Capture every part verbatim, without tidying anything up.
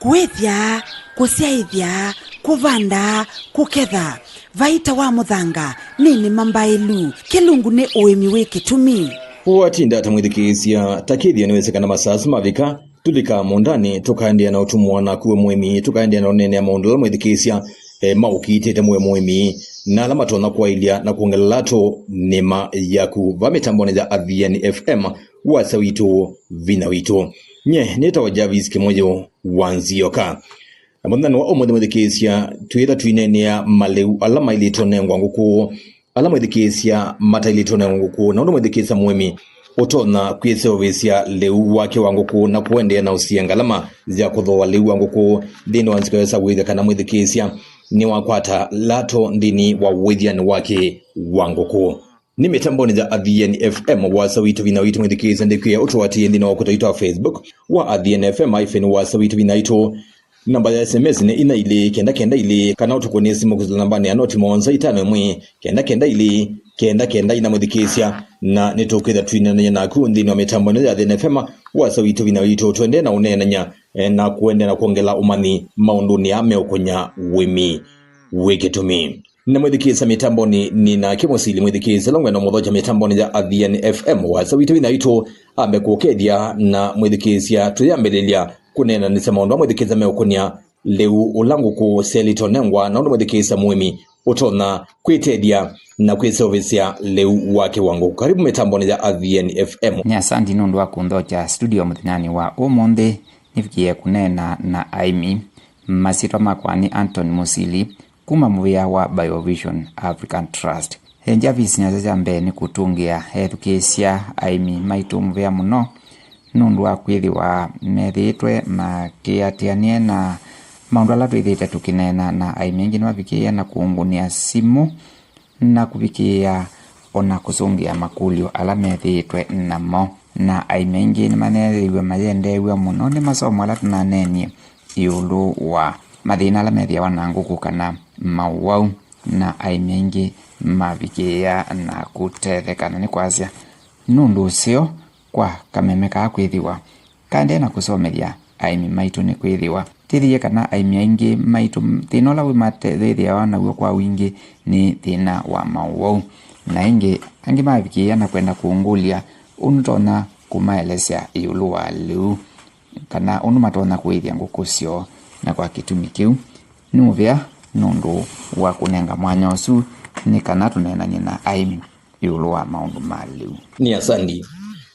Kũĩthya, kũsyaĩthya, kũvanda, kũketha. Vaita wa mũthanga nĩ nĩma mbaĩlu. Kĩlungu nĩ ũĩmi wĩ kĩtumi. Watinda ata mwĩthikĩĩsya? Ta kĩthĩo nĩwĩsĩ kana masaa asu mavika, tũlikaa mũũndanĩ, tũkaendeea na ũtumwa naku we mũĩmi, tũkaendeea na ũneenea maũndũ ala mwĩthikĩĩsya e, maũkiitĩte mũyo mũĩmi, na ala matonya kwaĩlya na kwongela lato nĩma yaku. Va mĩtambonĩ ya Athiani F M, wasa witũ, vinya witũ. Nye nĩtawa Jarvis Kĩmũyũ wa Nzioka. Na mũthenya wa ũmũnthĩ mwĩthikĩĩsya, twĩtha twineenea malĩu ala maĩlĩte ũnengwa ngũkũ, ala mwĩthikĩĩsya mataĩlĩte ũnengwa ngũkũ, na ũndũ mwĩthikĩĩsya mũĩmi ũtonya kwĩseũvĩsya lĩu wake wa ngũkũ na kũendeea na ũsia ngalama ya kũthooa lĩu wa ngũkũ nthĩnĩ wa nzika yosa wĩthya kana mwĩthikĩĩsya nĩwakwata lato nthĩnĩ wa wĩthyanĩ wake wa ngũkũ. Nĩ mĩtambonĩ ya Athiani F M, wasa witũ vinya witũ mwĩthikĩĩsya, ndĩkwĩa ũtũatĩĩe nthĩnĩ wa ũkũta witũ wa Facebook wa Athiani F M hyphen wasa witũ vinya witũ. Namba ya S M S nĩ inya ilĩ kenda kenda ilĩ, kana ũtũkũnĩe simũ kwĩsĩla nambanĩ ya noti mũonza itano ĩmwe kenda kenda ilĩ kenda kenda ina mwĩthikĩĩsya, na nĩtũkwĩtha twineenany'a naku nthĩnĩ wa mĩtambo ĩno ya Athiani F M, wasa witũ vinya witũ, tũendee na ũneenany'a, eh, na kũendea na kwongela ũmanyi maũndũnĩ aa meũkũnya ũĩmi wĩ kĩtumi. Na mwĩthikĩĩsya mĩtambonĩ nĩ nake mũsili mwĩthikĩĩsya longwenda mũthokya mĩtambonĩ ya Athiani F M, wasa witũ vinya witũ, ambe kũkethya na mwĩthikĩĩsya tũyambĩlĩlya kũneenanĩsya maũndũ amwe mwĩthikĩĩsya meũkũnĩa lĩu ũla ngũkũ syaĩlĩte ũnengwa, na ũndũ mwĩthikĩĩsya mũĩmi ũtonya kwĩtethya na kwĩseũvĩsya lĩu wake wa ngũkũ. Karibu mĩtambonĩ ya Athiani F M. Nĩ asanti nũndũ wa kũnthokya studio mũthenyanĩ wa ũmũnthĩ. Nĩvikĩe kũneena na aĩmi. Masyĩtwa makwa nĩ Anton Mũsili kuma mũvĩa wa Biovision African Trust. E, Jarvis, nĩasya kya mbee nĩ kũtũngĩa ethukĩĩsya aĩmi maitũ mũvea mũno nũndũ wa kwĩthĩwa methĩĩtwe makĩatĩanĩe na maũndũ ala twĩthĩĩte tũkĩneena na aĩmi aingĩ. Nĩmavikĩĩa na kũngũnĩa simũ na kũvikĩĩa o na kũsũngĩa makũlyo ala methĩĩtwe namo. Na aĩmi aingĩ nĩmaneethĩiwe mayendeew'a mũno nĩ masomo ala tũnaneenie ĩũlũ wa mathĩna ala methĩawa na ngũkũ kana maũwau, na aĩmi aingĩ mavikĩĩa na kũtetheka. Na nĩ kwasya, nũndũ ũseo kwa kameme kaa kwĩthĩwa kaendee na kũsomethya aĩmi maitũ, nĩkwĩthĩwa tĩthĩie kana aĩmi aingĩ maitũ thĩna ũla wĩmatethĩawa naw'o kwa wingĩ nĩ thĩna wa maũwau. Na ĩngĩ, angĩ mavikĩĩa na kwenda kũngũlya ũndũ nĩtonya kũmaelesya ĩũlũ wa lĩu, kana ũndũ matonya kũĩthya ngũkũ syoo. Na kwa kĩtumi kĩu, nĩ mũvea nũndũ wa kũnenga mwanya ũsu nĩ kana tũneenany'e na aĩmi ĩũlũ wa maũndũ ma lĩu. Nĩ asanti.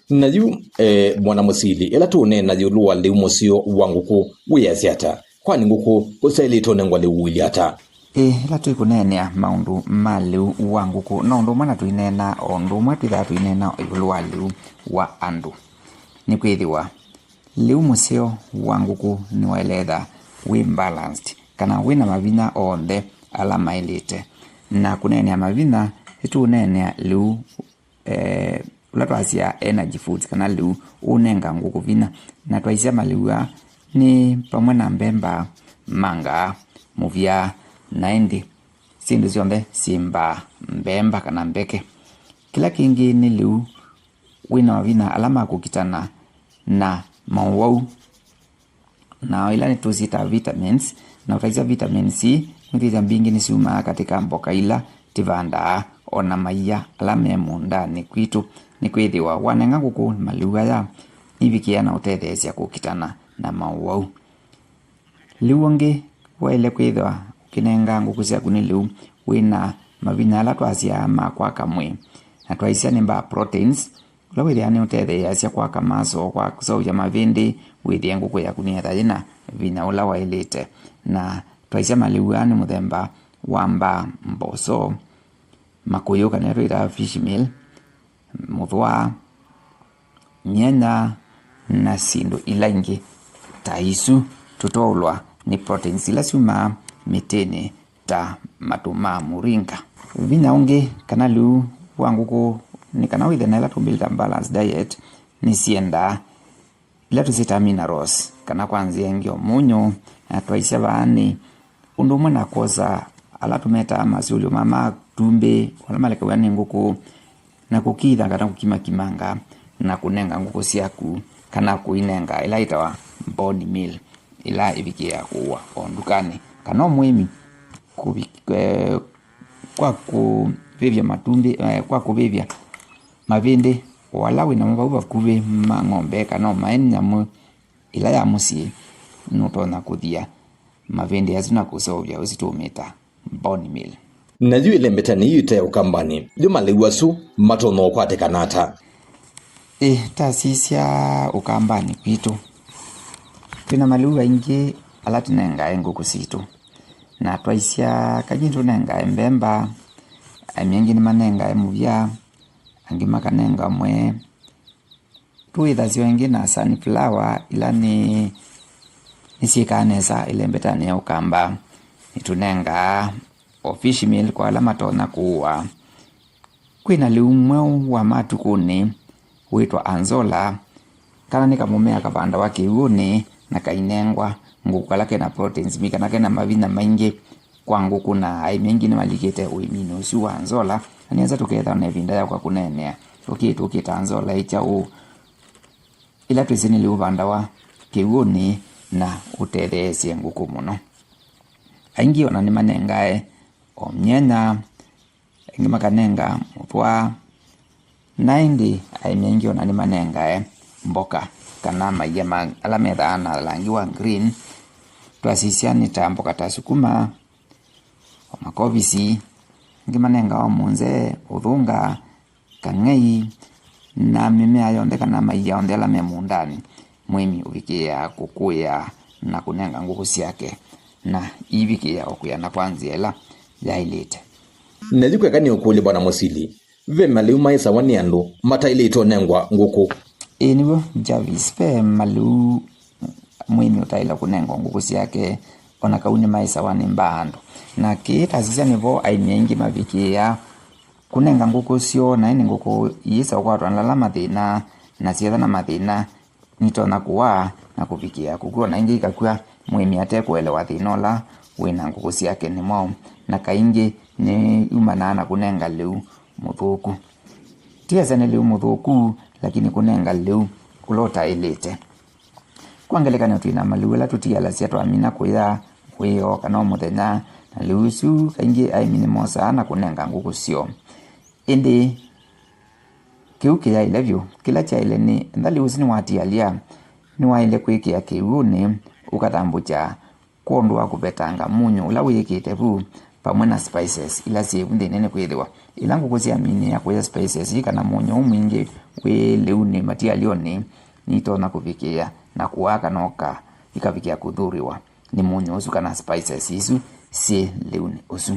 Na yu, eh, mwana mũsili, ĩla tũũneena ĩũlũ wa lĩu mũseo wa ngũkũ, wĩasya ata? Kwani ngũkũ ũsyaĩlĩte ũnengwa lĩu ũilye ata? Ĩ, ĩla twĩkũneenea maũndũ ma lĩu wa ngũkũ, no ũndũ ũmwe na tũineena, o ũndũ ũmwe twĩthaa tũineena ĩũlũ wa lĩu wa andũ. Nĩkwĩthĩwa lĩu mũseo wa ngũkũ nĩwaĩle etha wĩ balanced, kana wĩ na mavinya onthe ala maĩlĩte. Na kũneenea mavinya, nĩtũũneenea lĩu, eh, ũla twasya energy foods, kana lĩu ũnenga ngũkũ vinya. Na twaisya malĩu aa nĩ vamwe na mbemba, manga, mũvya, na ĩndĩ syĩndũ syonthe syĩ mbaa, mbemba kana mbeke. Kĩla kĩngĩ nĩ lĩu wĩ na mavinya ala ma kũkitana na maũwau. Na ila nĩtũsyĩtaa vitamins, na ũtaisya vitamin C, nĩtwĩsya mbingĩ nĩsyumaa katika mboka ila tĩvandaa, o na maia ala me mũũndanĩ kwitũ. Nĩkwĩthĩwa wanenga ngũkũ malĩu aya, nivikĩĩa na ũtetheesya kũkitana na maũwau. Lĩu ũngĩ waĩle kwĩthĩwa ũkĩnenga ngũkũ syaku nĩ lĩu wĩ na mavinya ala twasyaa ma kwaka mwĩĩ, na twaisya nĩ mbaa proteins, ũla wĩthĩaa nĩũtetheeasya kwaka maso, kwa kũseũvya mavĩndĩ, wĩthĩe ngũkũ yaku nĩyetha yĩ na vinya ũla waĩlĩte. Na twaisya malĩu aa nĩ mũthemba wa mbaa mboso, makũyũ kana ĩla twĩtaa fish meal, mũthwa, nyanya, na syĩndũ ila ingĩ ta isu. Tũtoolwa nĩ proteins ila syumaa mĩtĩnĩ ta matũ ma mũringa. Vinya ũngĩ kana lĩu wa ngũkũ nĩ kana wĩthĩe na ĩla tũmbĩlĩte balanced diet, nĩsyendaa ila tũsyĩtaa minerals, kana kwa nzĩa ĩngĩ o mũnyũ, na twaisya vaa nĩ ũndũ ũmwe na kwosa ala tũmetaa masũlyo ma matumbĩ, ala malekaw'a nĩ ngũkũ, na kũkitha kana kũkimakimanga, na kũnenga ngũkũ syaku, kana kũinenga ĩla ĩtawa bone meal. ĩla ĩvikĩĩa kũũa o ndukanĩ, kana o mũĩmi kũvi-, eh, kwa kũvĩvya matumbĩ, eh, kwa kũvĩvya mavĩndĩ o ala wĩ namo vau vakuvĩ ma ng'ombe kana o maĩ nyamũ ĩla ya mũsyĩ, nũtonya kũthia mavĩndĩ asu na kũseũvya ũsu tũũmĩta bone meal. Na yu ĩlembetanĩ yu ĩte ũkambanĩ, yu malĩu asu matonya ũkwatĩkana ata? Ĩ, tasisya ũkambanĩ kwitũ, twĩ na malĩu aingĩ ala tũnengae ngũkũ sitũ, na twaisya kaingĩ nĩtũnengae mbemba, aĩmi aingĩ nĩmanengae mũvya, angĩ makanenga mwee. Twĩthasya ĩngĩ na sunflower, ila nĩ, nĩsyĩkaa nesa ĩlembetanĩ ya ũkamba. Nĩtũnengaa o fish meal kwa ala matonya kũũa. Kwĩ na lĩu mweũ wa matukũnĩ wĩtwa anzola, kana nĩ kamũmea kavandawa kĩw'ũnĩ na kainengwa ngũkũ kala kena proteins mbingĩ kana kena mavinya maingĩ kwa ngũkũ, na aĩmi aingĩ nĩmalikĩte ũĩminĩ ũsu wa anzola, na nĩ nesa tũkethĩwa na ĩvinda ya kwa kũneenea ũkĩ tũkĩta anzola ĩ kyaũ, ĩla twĩsĩ nĩ lĩu ũvandawa kĩw'ũnĩ na ũtetheesye ngũkũ mũno. Aingĩ ona nĩmanengae o myenya, aingĩ makanenga mũthwa, na ĩndĩ aĩmi aingĩ ona nĩmanengae mboka kana maia ma, ala methaa na langi wa green. Twasisya nĩ ta mboka ta sukuma, o makovisi, angĩ manengawa mũnze, ũthũnga, kang'ei, na mĩmea yonthe kana maia onthe ala me mũũndanĩ. Mũĩmi ũvikĩĩaa kũkũĩa na kũnenga ngũkũ syake, na iivikĩĩa o kwĩana kwa nzĩa ĩla yaĩlĩte. Na yu kweka nĩ ũkũlye, Bwana Mũsili, ve malĩu maĩsawa nĩ andũ mataĩlĩte ũnengwa ngũkũ? Ĩĩ nĩw'o, Jarvis, ve malĩu mũĩmi ũtaĩle kũnengwa ngũkũ syake, o na kau nĩmaĩsawa nĩ mbaa andũ. Na kĩĩ tasisya nĩvo aĩmi aingĩ mavikĩĩaa kũnenga ngũkũ syoo, na ĩndĩ ngũkũ iĩsa ũkwatwa na ala mathĩna, na syetha na mathĩna, nitonya kũwaa na kũvikĩĩa kũkw'a, na ĩngĩ ikakw'a mũĩmi ate kũelewa thĩna ũla wĩ na ngũkũ syake nĩ mwaũ, na kaingĩ nĩ yumanaa na kũnenga lĩu mũthũku. Ti asa nĩ lĩu mũthũku, lakini kũnenga lĩu ũla ũtaĩlĩte. Kwa ngelekany'o, twĩ na malĩu ala tũtialasya twamina kũya wĩoo kana o mũthenya, na lĩu ũsu kaingĩ aĩmi nĩmosaa na kũnenga ngũkũ syoo. Ĩndĩ kĩu kĩyaĩle vyũ. Kĩla kyaĩle nĩ, ethĩwa lĩu ũsu nĩwatialya, nĩwaĩle kwĩkĩa kĩw'ũnĩ ũkathambũkya kwondũ wa kũvetanga mũnyũ ũla wĩkĩte vu, vamwe na spices ila syĩ vu nthĩnĩ, nĩkwĩthĩwa ĩla ngũkũ syaminĩa kũya spices ii kana mũnyũ ũu mwingĩ wĩ lĩunĩ matialyonĩ, nitonya kũvikĩĩa na kũaa kana ũka ikavikĩa kũthũrĩwa nĩ mũnyũ ũsu kana spices isu syĩ lĩunĩ ũsu.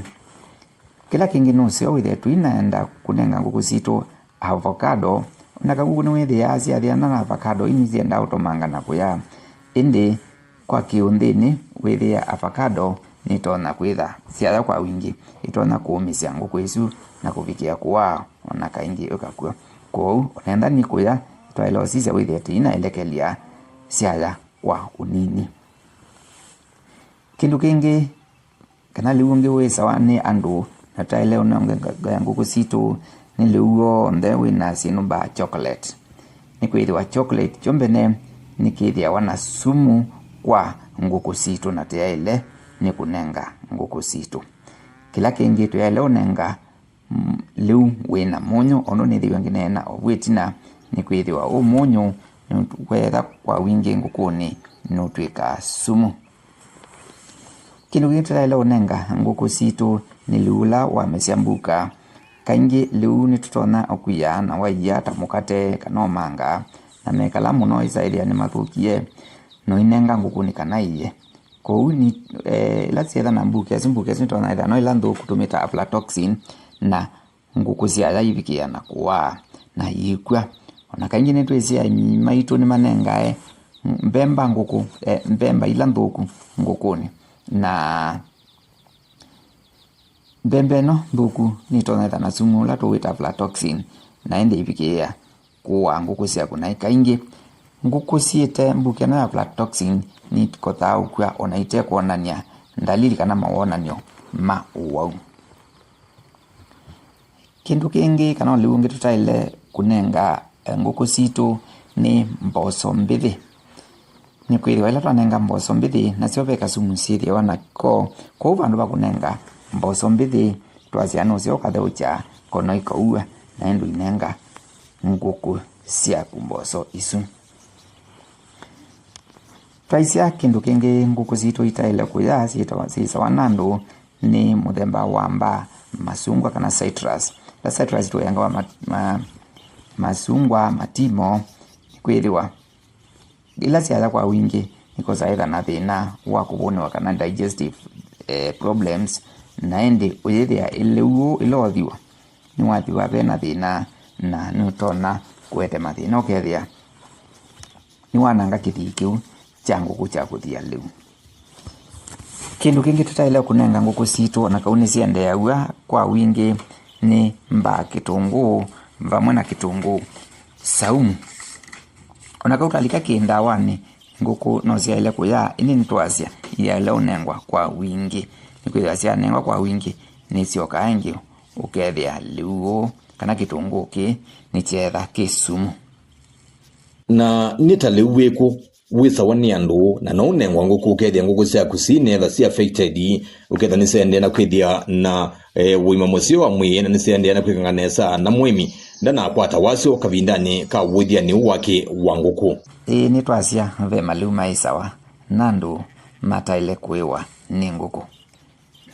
Kĩla kĩngĩ nũseo wĩthĩe tũinaenda kũnenga ngũkũ sitũ avocado. O na kau ngũkũ nĩwĩthĩaa syathĩana na avocado, ii nĩsyendaa ũtomanga na kũya. Ĩndĩ kwa kĩũnthĩnĩ, wĩthĩe avocado nĩtonya kwĩtha syaya kwa wingĩ, ĩtonya kũũmĩsya ngũkũ isu na kũvikĩa kũaa, o na kaingĩ ĩkakw'a. Kwoou, o na enda nĩ kũya, twaĩle ũsisya wĩthĩe tĩinaelekelya syaya kwa ũnini. Kĩndũ kĩngĩ kana lĩu ũngĩ wĩsawa nĩ andũ na twaĩle ũnengea ngũkũ sitũ nĩ lĩu w'onthe wĩ na syĩndũ mbaa chocolate. Nĩkwĩthĩwa chocolate kyo mbene nĩkĩthĩawa na sumu kwa ngũkũ sitũ na tũyaĩle nĩ kũnenga ngũkũ sitũ. Kĩla kĩngĩ tũyaĩle ũnenga lĩu wĩ na mũnyũ, ũndũ nĩthĩwe ngĩneena o vu ĩtina, nĩkwĩthĩwa ũ mũnyũ nũwetha kwa wingĩ ngũkũnĩ nũtw'ĩkaa sumu. Kĩndũ kĩngĩ tũtaĩle ũnenga ngũkũ sitũ nĩ lĩu ũla wamesya mbuka. Kaingĩ lĩu nĩtũtonya ũkwia na waia ta mũkate kana ũmanga, na mekala mũno isaĩthĩa nĩmathũkie, no inenga ngũkũnĩ kana iye. Kwoou nĩ, eh, ĩla syetha na mbuka ĩsu, mbuka ĩsu nĩtonya ĩthĩa no ĩla nthũku tũmĩtaa aflatoxin, na ngũkũ syaya ivikĩĩa na kũaa na iikw'a. O na kaingĩ nĩtwĩsĩ aĩmi maitũ nĩmanengae mbemba ngũkũ, eh, mbemba ila nthũku ngũkũnĩ, na mbemba ĩno nthũku nĩtonya ĩthĩa na sumu ũla tũwĩta aflatoxin, na ĩndĩ ivikĩĩa kũaa ngũkũ syaku. Na kaingĩ ngũkũ syĩte mbuka ĩno ya aflatoxin nĩikothaa ũkw'a o na ite kwonany'a ndalili kana mawonany'o ma ũwau. Kĩndũ kĩngĩ kana ũlĩu ũngĩ tũtaĩle kũnenga, eh, ngũkũ sitũ nĩ mboso mbĩthĩ. Nĩkwĩthĩwa ĩla twanenga mboso mbĩthĩ, nasyo ve kasumu syĩthĩawa nako, kwoou vandũ va kũnenga mboso mbĩthĩ, twasya nũseo ũkatheũkya kono ikaua, naĩ ndũinenga ngũkũ syaku mboso isu. Twaisya kĩndũ kĩngĩ ngũkũ sitũ itaĩle kũya syĩtawa, syĩsawa na andũ nĩ mũthemba wa mbaa, masungwa kana citrus. Ta citrus tũyangawa ma, ma, masungwa, matimo, nĩkwĩthĩwa ĩla syaya kwa wingĩ nĩkosaa ĩtha na thĩna wa kũvũnĩwa kana digestive, eh, problems, na ĩndĩ ũyĩthĩa ĩlĩu ũũ ĩla ũthiwa nĩwathiwa ve na thĩna na nũtonya kũete mathĩna ũkethĩa nĩwananga kĩthii kĩu kya ngũkũ kya kũthia lĩu. Kĩndũ kĩngĩ tũtaĩle kũnenga ngũkũ sitũ, o na kau nĩsyendeeaw'a kwa wingĩ nĩ mbaa, kĩtũngũũ vamwe na kĩtũngũũ saumu. O na kau twalika kĩ ndawanĩ, ngũkũ no syaĩle kũya, ĩndĩ nĩtwasya iyaĩle ũnengwa kwa wingĩ. Nĩkwĩthĩwa syanengwa kwa wingĩ, nĩsyokaa ĩngĩ ũkethĩa lĩu ũũ kana kĩtũngũũ kĩĩ nĩkyeetha kĩ sumu. Na nĩ ta lĩu wĩkũ wĩsawa nĩ andũ, na no ũnengwa ngũkũ ũkethĩa ngũkũ syaku sinetha si affected, ũketha nĩsyaendeea na kwĩthĩa na, eh, ũima mũseo wa mwĩĩ, na nĩsyaendeea na kwĩkang'a nesa, na mũĩmi ndanakwata wasyo kavindanĩ ka ũĩthyanĩ ũũ wake wa ngũkũ. Ĩĩ, nĩtwasya ve malĩu maĩsawa na andũ mataĩle kũĩwa nĩ ngũkũ.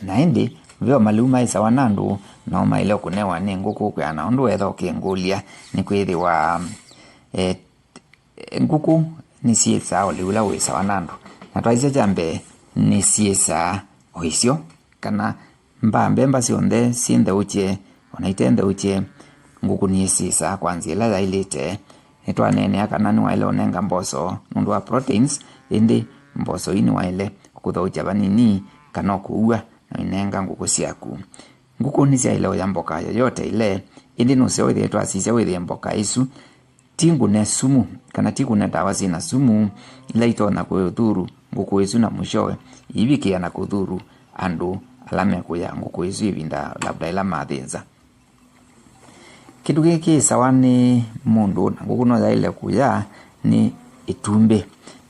Na ĩndĩ, ve o malĩu maĩsawa na andũ, nao maĩle kũnewa nĩ ngũkũ kwĩana ũndũ wetha ũkĩngũlya, nĩkwĩthĩwa, eh, ngũkũ nĩsyĩsaa o lĩu ũla wĩsawa na andũ. Na twaisye kya mbee, nĩsyĩsaa o isyo, kana mbaa mbemba syonthe syĩ ntheũkye, o na ite ntheũkye, ngũkũ nĩsyĩsaa kwa nzĩa ĩla yaĩlĩte. Nĩtwaneenea kana nĩwaĩle ũnenga mboso nũndũ wa proteins, ĩndĩ mboso ii nĩwaĩle kũtheũkya vanini kana o kũua na ũinenga ngũkũ syaku. Ngũkũ nĩsyaĩle ũya mboka yoyote ĩle, ĩndĩ nũseo wĩthĩe twasisya wĩthĩe mboka ĩsu ti ngũne sumu, kana ti kũne ndawa syĩ na sumu ila itonya kũthuru ngũkũ ĩsu na mũsyowe iivikĩĩa na kũthuru andũ ala mekũya ngũkũ ĩsu ĩvinda labda ĩla mathĩnza. Kĩndũ kĩĩ kĩĩsawa nĩ mũndũ na ngũkũ no yaĩle kũya nĩ ĩtumbĩ.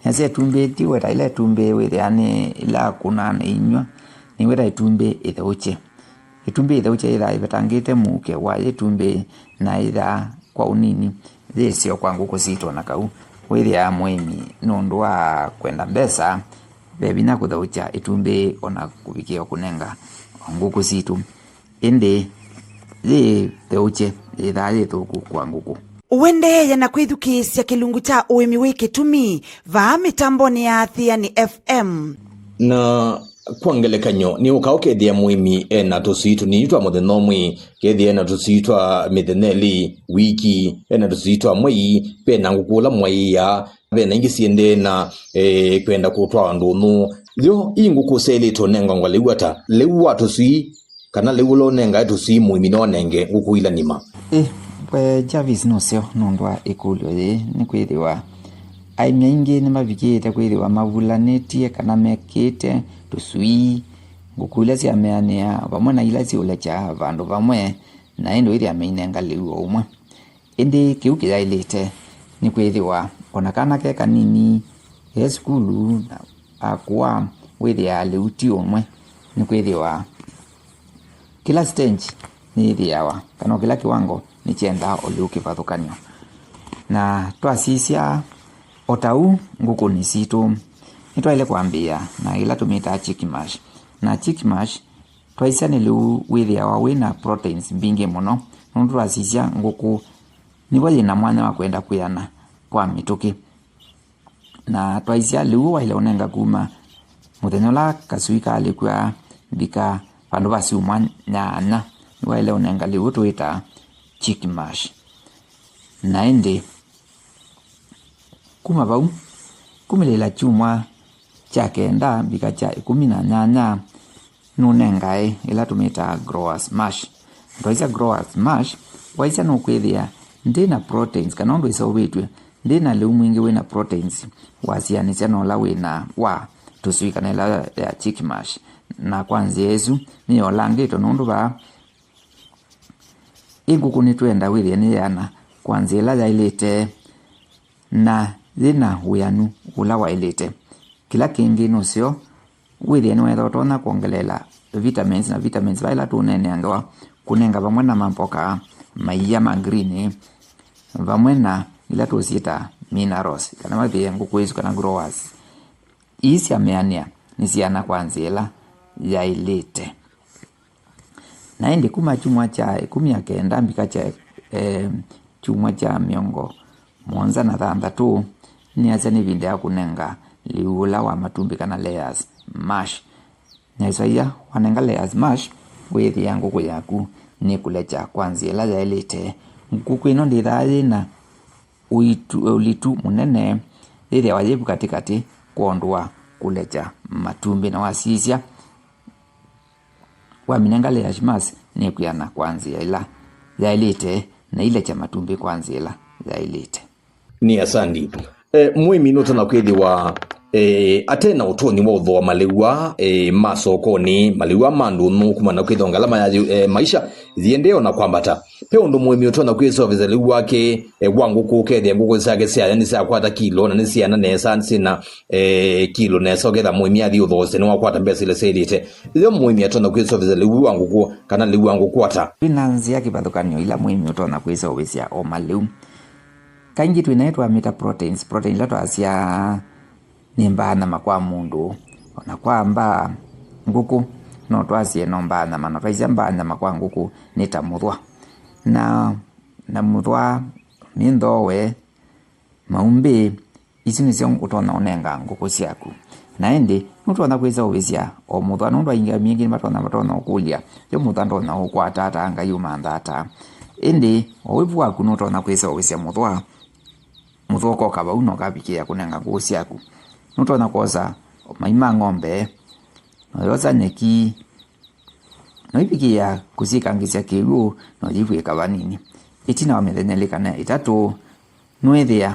Nĩasya ĩtumbĩ ti weta ĩla ĩtumbĩ wĩthĩa nĩ ĩla kũna na inyw'a, nĩ weta ĩtumbĩ ĩtheũkye. Ĩtumbĩ ĩtheũkye yĩthaa ĩvetangĩte mũuke wa ĩtumbĩ na yĩthaa kwa ũnini yĩ ĩseo kwa ngũkũ sitũ. O na kau wĩthĩaa mũĩmi nũndũ wa kwenda mbesa, ve vinya kũtheũkya ĩtumbĩ o na kũvikĩa o kũnenga o ngũkũ sitũ. Ĩndĩ yĩtheũkye yĩthaa yĩ thũku kwa ngũkũ. Ũendeeye na kwĩthukĩĩsya kĩlungu kya Ũĩmi wĩ Kĩtumi vaa mĩtambonĩ ya Athiani F M. Na kwa ngelekany'o, nĩũka ũkethĩa mũĩmi e na tũswii tũnini twa mũthenya ũmwe, kethĩa e na tũswii twa mĩthenya ĩlĩ, wiki, e na tũswii twa mwei, ve na ngũkũ ũla mwaĩaa, ve na ingĩ siendee na, eh, kwenda kũtwaa ndũnyũ. Yo, ii ngũkũ syaĩlĩte ũnengangwa lĩu ata? Lĩu wa tũswii, kana lĩu ũla ũnengae tũswii mũĩmi no anenge ngũkũ ila nima? Ĩ, we Jarvis nũseo nũndũ wa ĩkũlyo yĩĩ, nĩkwĩthĩwa aĩmi aingĩ nĩmavikĩĩte kwĩthĩwa mavulanĩtye kana mekĩte tũswii, ngũkũ ila syameanĩa vamwe na ila siũlekya vandũ vamwe, na ĩndĩ wĩthĩa meinenga lĩu o ũmwe. Ĩndĩ kĩu kĩyaĩlĩte nĩkwĩthĩwa o na kana ke kanini, e sukulu na akũa, wĩthĩaa lĩu ti ũmwe, nĩkwĩthĩwa kĩla stage nĩyĩthĩawa, kana o kĩla kĩwango nĩkyendaa o lĩu kĩvathũkany'o. Na twasisya o ta ũu ngũkũnĩ sitũ, nĩtwaĩle kwambĩĩa na ĩla tũmĩtaa chick mash. Na chick mash twaisya nĩ lĩu wĩthĩawa wĩ na proteins mbingĩ mũno, nũndũ twasisya ngũkũ nĩvo yĩ na mwanya wa kwenda kwĩana kwa mĩtũkĩ. Na twaisya lĩu waĩle ũnenga kuma mũthenya ũla kaswii kaalĩkw'a mbika vandũ va syumwa nyanya, nĩwaĩle ũnenga lĩu tũwĩtaa chick mash. Na ĩndĩ kuma vau, kumĩlĩĩla kyumwa kya kenda mbika kya ĩkũmi na nyanya, nũnengae ĩla tũmĩtaa growers mash. Twaisya growers mash, waisya nũkwĩthĩa ndĩ na proteins, kana ũndũ ĩseũvĩtw'e, ndĩ na lĩu mwingĩ wĩ na proteins wasianĩsya na ũla wĩ na wa tũswii kana ĩla ya chick mash. Na kwa nzĩa ĩsu, nĩyolangĩtwe nũndũ vaa ĩ ngũkũ nĩtwenda wĩthĩe nĩyeana kwa nzĩa ĩla yaĩlĩte. Na yĩna wĩanu ũla waĩlĩte. Kĩla kĩngĩ nũseo wĩthĩe nĩwetha ũtonya kwongeleela vitamins, na vitamins va ĩla tũũneenea ngewa kũnenga vamwe na mamboka maia ma green, vamwe na ila tũsyĩtaa minerals, kana mavĩe ngũkũ isu kana growers. Ii sya mĩanĩa nĩsiana kwa nzĩa ĩla yaĩlĩte. Na ĩndĩ kuma kyumwa kya ĩkũmi na kenda mbika kya, eh, kyumwa kya mĩongo mũonza na thanthatũ, nĩasya nĩ ĩvinda ya kũnenga lĩu ũla wa matumbĩ kana layers mash. Nĩasya wanenga layers mash, wĩthĩa ngũkũ yaku nĩkũlekya kwa nzĩa ĩla yaĩlĩte. Ngũkũ ĩno ndĩthaa yĩna ũitu, ũlitu mũnene, yĩthĩawa yĩ vu katĩkatĩ kwondũ wa kũlekya matumbĩ, na wasisya wamĩnenga layers mash nĩkwĩana kwa nzĩa ĩla yaĩlĩte na ilekya matumbĩ kwa nzĩa ĩla yaĩlĩte. Nĩ asandi. E, mũĩmi nũtonya kwĩthĩwa, e, ate na ũtonyi wa ũthooa malĩu aa, e, ma sokonĩ, malĩu aa ma ndũnyũ, kumana na kwĩthĩwa ngalama ya, e, maisha yĩendee o na kwambata. Ve ũndũ mũĩmi ũtonya kwĩseũvĩsya lĩu wake, e, wa ngũkũ, ũkethĩa ngũkũ syake syaya nĩsyakwata kilo na nĩsyĩana nesa, syĩna, e, kilo nesa, ũkethĩa mũĩmi athi ũthoosya nĩwakwata mbesa ila syaĩlĩte. Yo mũĩmi atonya kwĩseũvĩsya lĩu wa ngũkũ kana lĩu wa ngũkũ ata? Twĩna nzĩa kĩvathũkany'o ila mũĩmi ũtonya kwĩseũvĩsya o malĩu. Kaingĩ twĩ naĩ twamĩta proteins, protein ila twasya nĩ mbaa nyama kwa mũndũ, o na kwa mbaa ngũkũ, no twasye no mbaa nyama, na twaisya mbaa nyama kwa ngũkũ nĩ ta mũthwa. Na, na mũthwa, mĩnthoowe, maumbĩ, isu nĩsyo ũtonya ũnenga ngũkũ syaku. Na ĩndĩ, nũtonya kwĩseũvĩsya o mũthwa, nũndũ aingĩ, mingĩ nĩmatonya, matonya ũkũlya, yo mũthwa ndonya ũkwata ata, Ngai ũmantha ata? Ĩndĩ, o wĩvu waku nũtonya kwĩseũvĩsya mũthwa, mũthwa ũkoka vau na ũkavikĩĩa kũnenga ngũkũ syaku. Nũtonya kwosa mai ma ng'ombe, na ũyosa nyeki, na ũivikĩĩa kũsyĩkangĩsya kĩw'ũ, na ũyĩvw'ĩka vanini. Ĩtina wa mĩthenya ĩlĩ kana ĩtatũ, nũĩthĩa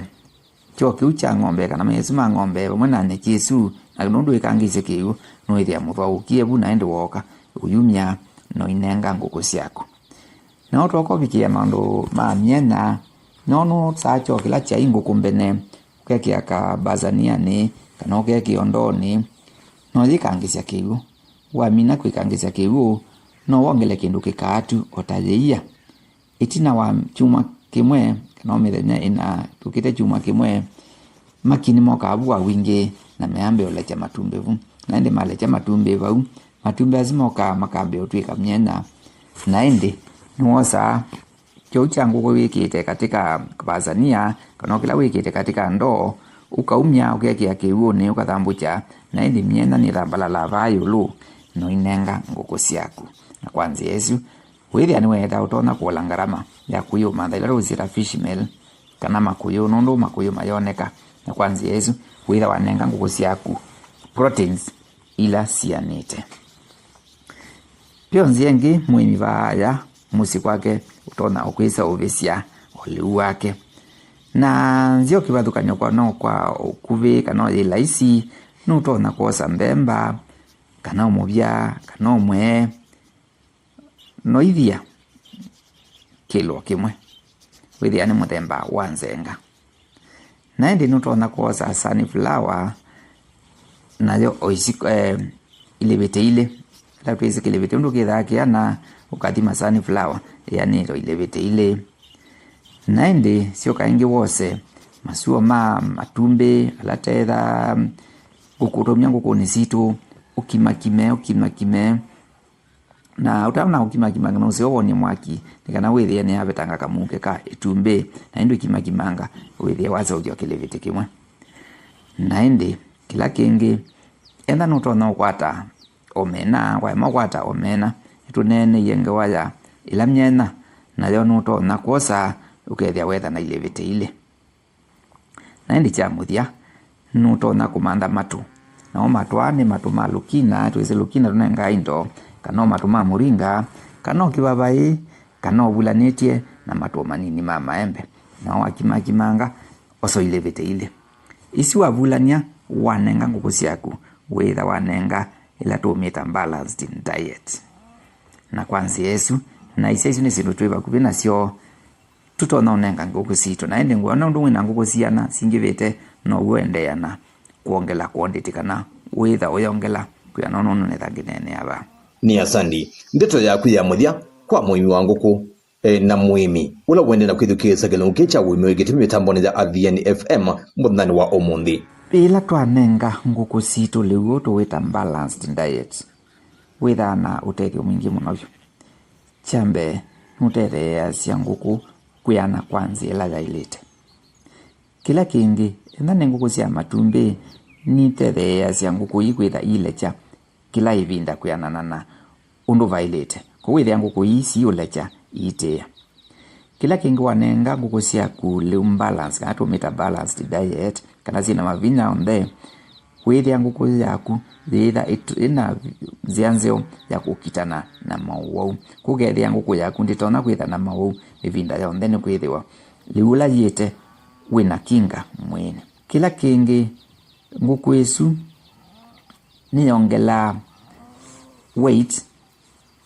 kyoo kĩu kya ng'ombe, kana mai asu ma ng'ombe, vamwe na nyeki ĩsu, na nũndũ wĩkangĩsye kĩw'ũ, nũĩthĩa mũthwa ũkie vu, na ĩndĩ wooka, ũyumya, na ũinenga ngũkũ syaku. Na ũtoka ũvikĩĩa maũndũ ma myenya, no nũsaa kyoo kĩla kyaĩ ngũkũ mbene, ũkekĩa kabasanianĩ, kana ũkekĩa ndonĩ, na ũyĩkangĩsya kĩw'ũ. Wamina kwĩkangĩsya kĩw'ũ, no wongele kĩndũ kĩkaatu o ta yĩia. Ĩtina wa kyumwa kĩmwe, kana o mĩthenya ĩna yũkĩte kyumwa kĩmwe, maki nĩmokaa vu kwa wingĩ na meambĩĩa ũlekya matumbĩ vu. Na ĩndĩ malekya matumbĩ vau, matumbĩ asu mokaa makambĩĩa ũtw'ĩka myenya. Na ĩndĩ nĩwosaa kyoo kya ngũkũ wĩkĩte katĩ ka vasania, kana o kĩla wĩkĩte katĩ ka ndoo, ũkaumya, ũkekĩa kĩw'ũnĩ, ũkathambũkya, na ĩndĩ myenya nĩthambalalaa vaa ĩũlũ, na ũinenga ngũkũ syaku. Na kwa nzĩa ĩsu, wĩthĩa nĩweeta ũtonya kũola ngarama ya kũyĩũmantha ĩla tũũsyĩta fish meal, kana makũyũ, nũndũ makũyũ mayoneka. Na kwa nzĩa ĩsu, wĩthĩa wanenga ngũkũ syaku proteins ila sianĩte. Ve o nzĩa ĩngĩ mũĩmi vaaya mũsyĩ kwake ũtonya o kwĩseũvĩsya o lĩu wake. Na nzĩa o kĩvathũkany'o kwa no kwa ũkuvĩ kana o yĩ laisi, nũtonya kwosa mbemba, kana o mũvya, kana o mwee, na ũithia kĩlo kĩmwe, wĩthĩa nĩ mũthemba wa nzenga. Na ĩndĩ nũtonya kwosa sunflower, nayo o isi-, eh, ilĩvĩtĩ ilĩ. Ĩla twĩsĩ kĩlĩvĩtĩ, ũndũ kĩthaa kĩana, ũkathima sunflower ĩanĩte o ilĩvĩtĩ ilĩ. Na ĩndĩ syoka ĩngĩ wose masuo ma matumbĩ, ala tetha ngũkũ, twaumya ngũkũnĩ sitũ, ũkimakime, ũkimakime. Na ũtana ũkimakima, no ũseo wony'e mwaki, nĩ kana wĩthĩe nĩyavetanga kamũuke ka ĩtumbĩ, na ĩndĩ ũkimakimanga, wĩthĩe waseũvya o kĩlĩvĩtĩ kĩmwe. Na ĩndĩ, kĩla kĩngĩ, enda nũtonya ũkwata omena, waema ũkwata omena, nĩtũneeneie ngewa ya ĩla myena, nayo nũtonya kwosa, ũkethĩa wetha na ilĩvĩtĩ ilĩ. Na ĩndĩ kya mũthya, nũtonya kũmantha matũ. Namo matũ aa nĩ matũ ma lũkina, twĩsĩ lũkina tũnengaa indo, kana o matũ ma mũringa, kana o kĩvavaĩ, kana o vulanĩtye na matũ manini ma maembe. Nao wakimakimanga, osa o ilĩvĩtĩ ilĩ. Isu wavulany'a, wanenga ngũkũ syaku, wĩĩtha wanenga ĩla tũmĩta balanced diet. Na kwa nzĩa ĩsu, na isya isu nĩ syĩndũ twĩ vakuvĩ nasyo, Tũtonya ũnenga ngũkũ sitũ, na ĩndĩ ngwona ũndũ wĩna ngũkũ siana singĩvĩte, now'o ũendeea na kwongela quantity kana wĩtha ũyongela kwĩana ũndũ nĩtha ngĩneenea vaa. Nĩ asandi. Ndeto yaku ya mũthya kwa mũĩmi wa ngũkũ, e, na mũĩmi ũla ũendee na kwĩthukĩĩsya kĩlungu kĩĩ kya ũĩmi wĩ kĩtumi mĩtambonĩ ya Athiani F M mũthenyanĩ wa ũmũnthĩ. Yĩla twanenga ngũkũ sitũ lĩu ũũ tũwĩta balanced diet, wĩthaa na ũtethyo mwingĩ mũno vyũ. Kya mbee, nũtetheeasya ngũkũ kwĩana kwa nzĩa ĩla yaĩlĩte. Kĩla kĩngĩ, ethĩwa nĩ ngũkũ sya matumbĩ, nitetheeasya ngũkũ ii kwĩtha iilekya kĩla ĩvinda kwĩanana na ũndũ vaĩlĩte. Kwoou wĩthĩa ngũkũ ii siũlekya iitĩĩa. Kĩla kĩngĩ, wanenga ngũkũ syaku lĩu balance, kana tũmĩta balanced diet, kana syĩna mavinya onthe, wĩthĩa ngũkũ yaku yĩitha ĩt-, ĩna nzĩa nzeo ya kũkitana na maũwau. Kũkethĩa ngũkũ yaku ndĩtonya kwĩtha na maũwau ĩvinda yonthe, nĩkwĩthĩwa lĩu ũla yĩte wĩna kinga mwĩĩnĩ. Kĩla kĩngĩ, ngũkũ ĩsu nĩyongelaa weight,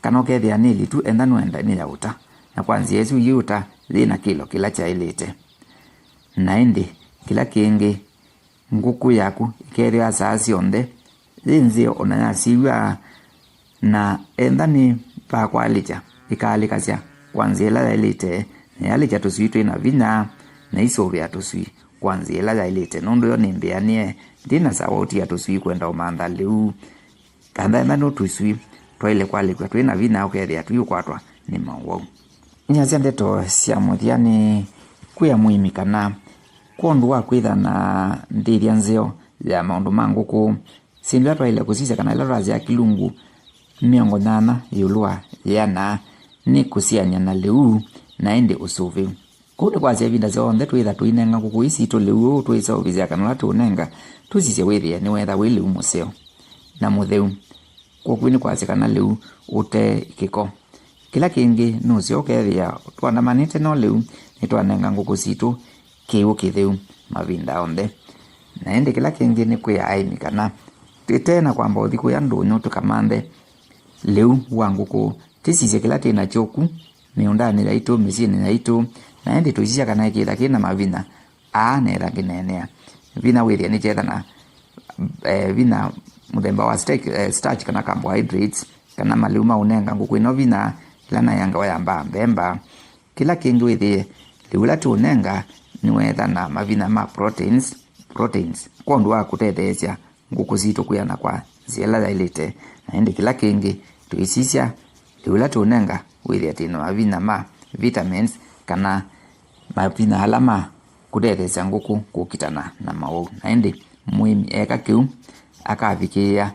kana ũkethĩa nĩ ĩlitu, enda nũenda nĩ ya ũta, na kwa nzĩa ĩsu yĩ ũta yĩ na kĩlo kĩla kyaĩlĩte. Na ĩndĩ kĩla kĩngĩ, ngũkũ yaku ĩkethĩwa saa syonthe yĩ nzeo ona yasyĩw'a, na enda nĩ va kwalĩkya, ĩkaalĩkasya kwa nzĩa ĩla yaĩlĩte, na yalĩkya tũswii twĩ na vinya, na isũvĩa tũswii kwa nzĩa ĩla yaĩlĩte, nũndũ yo nĩ mbĩanĩe, ndĩ na sawa ũtia tũswii kwenda ũmantha lĩu. Kana enda nũ tũswii twaĩle kwalĩkw'a twĩ na vinya, ũkethĩa tũiũkwatwa nĩ maũwau. Nĩasya ndeto sya mũthya nĩ kwĩa mũĩmi kana kwondũ wa kwĩtha na ndĩthya nzeo ya maũndũ ma ngũkũ, syĩndũ ila twaĩle kũsisya kana ila twasyaa kĩlungu mĩongo nyanya ĩũlũ wa yĩana nĩ kũsiany'a na lĩu na ĩndĩ ũsũvĩu. Kũu nĩ kwasya ĩvinda yonthe twĩtha tũinenga ngũkũ ii sitũ lĩu ũũ, tũiseũvĩsya kana ũla tũũnenga tũsisye wĩthĩe nĩwetha wĩ lĩu mũseo na mũtheu. Kwoou nĩ kwasya kana lĩu ũte kĩko. Kĩla kĩngĩ nũseo ũkethĩa twandamanĩte no lĩu nĩtwanenga ngũkũ sitũ kĩw'ũ kĩtheu mavinda onthe. Na ĩndĩ kĩla kĩngĩ nĩ kwĩa aĩmi kana ĩte na kwamba ũthi kũya ndũnyũ tũkamanthe lĩu wa ngũkũ, tĩsisye kĩla twĩ nakyo ku mĩũndanĩ yaitũ, mĩsyĩnĩ yaitũ, na ĩndĩ tũisisya kana kĩtha kĩna mavinya aa netha ngĩneenea. Vinya wĩthĩa nĩkyetha na, eh, vinya mũthemba wa starch, eh, starch kana carbohydrates, kana malĩu ma ũnenga ngũkũ ĩno vinya ĩla nayangawa yambaa mbemba. Kĩla kĩngĩ wĩthĩe lĩu ũla tũũnenga nĩwetha na mavinya ma proteins, proteins, kwondũ wa kũtetheesya ngũkũ sitũ kwĩana kwa nzĩa ĩla yaĩlĩte. Na ĩndĩ kĩla kĩngĩ tũisisya lĩu ũla tũũnenga wĩthĩa twĩ na mavinya ma vitamins kana mavinya ala ma kũtetheesya ngũkũ kũkitana na maũwau. Na ĩndĩ mũĩmi eka kĩu akavikĩĩa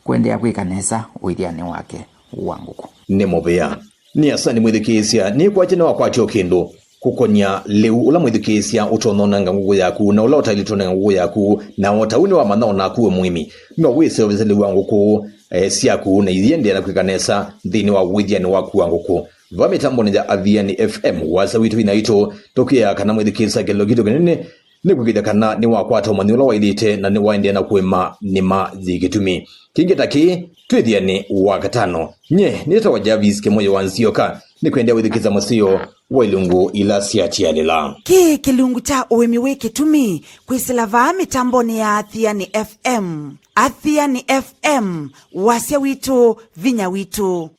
kũendeea kwĩka nesa ũĩthyanĩ wake wa ngũkũ. Nĩ mũvea. Nĩ asa nĩ mwĩthukĩĩsya, nĩkwakya nĩwakwatya o kĩndũ kũkonya lĩu ũla mwĩthukĩĩsya ũtonya ũnanga ngũkũ yaku na ũla ũtaĩlĩte ũnanga ngũkũ yaku, na o ta ũu nĩwamanya o naku we mũĩmi no wĩseũvĩsye lĩu wa ngũkũ, eh, syaku na iiendeea na kwĩka nesa nthĩnĩ wa ũĩthyanĩ waku wa ngũkũ. Va mĩtambonĩ ya Athiani F M, wasya witũ ina itũ, tũkĩaa kana mwĩthukĩĩsya kĩlĩlo kitũ kĩnene nĩ kwĩkĩthya kana nĩwakwata ũmanyi ũla waĩlĩte na nĩwaendeea na kũĩma nĩma yĩ kĩtumi. Kĩngĩ ta kĩĩ, twĩthĩanĩ wa katano. Nye nĩtawa Jarvis Kĩmũyũ wa Nzioka, nĩkwendea wĩthukĩĩsya mũseo wa ilungu ila syatialĩla. Kĩĩ kĩlungu kya ũĩmi wĩ kĩtumi kwĩsĩla vaa mĩtambonĩ ya Athiani F M. Athiani F M, wasya witũ, vinya witũ.